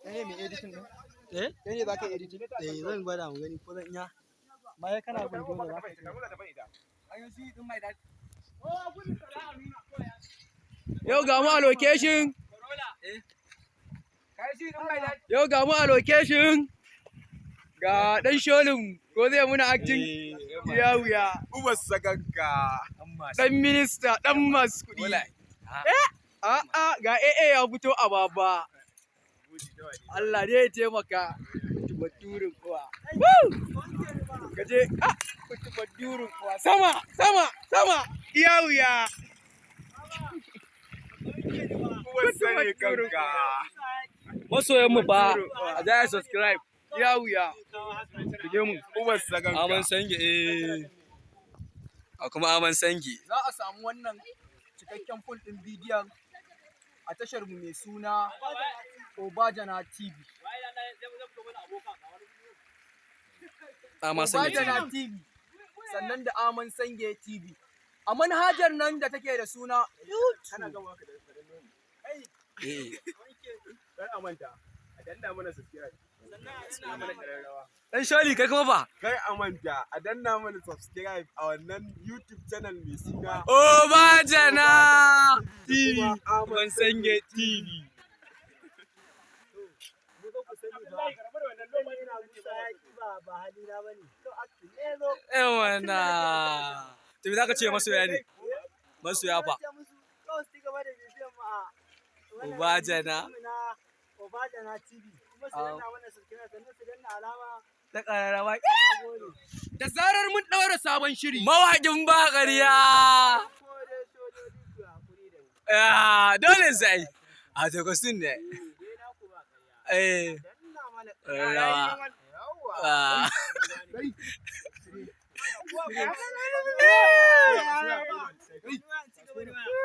Kai ne mai editing din? Eh? Kai ne za ka yi editing? Eh, zan gwada mu gani ko zan iya. Baya kana bin dole za ka iya. Yau ga mu a location. Yau ga mu a location. Ga dan sholin ko zai muna acting ya wuya. Ubar saganka. Dan minista, dan masu kuɗi. Eh, a a ga AA ya fito a baba. Allah dai ya taimaka. Baturin kuwa. Woo! Gaje, ah, baturin kuwa. Sama, sama, sama. Iya wuya. Ubar sani kanka. Masoyan mu ba, a za subscribe. Iya wuya. Rige mu. Ubar saganka. Aman Sange eh. A kuma Aman Sange. Za a samu wannan cikakken full ɗin bidiyon a tashar mu mai suna Obajana TV. Aman Sange TV. Obajana TV. Sannan da Aman Sange TV. A manhajar nan da take da suna YouTube. Eh. Kar a manta. A danna mana subscribe. Sannan a danna mana Dan Sholi kai kuma fa. Kar a manta a danna mana subscribe a wannan YouTube channel mai suna Obajana TV. kuma Aman Sange TV. Ewana. To me za ka ce masoya ne? Masoya fa. Obajana. Obajana TV. Kuma su danna mana subscribe sannan su danna alama. Ta ƙararrawa. Da zarar mun ɗaura sabon shiri. Mawaƙin ba ƙarya. Ko dai sojoji ku hakuri da mu. Ah, dole sai. A to ne. Dai na ku ba ƙarya. Eh. Danna mana Ƙararrawa. Ah. Yawwa.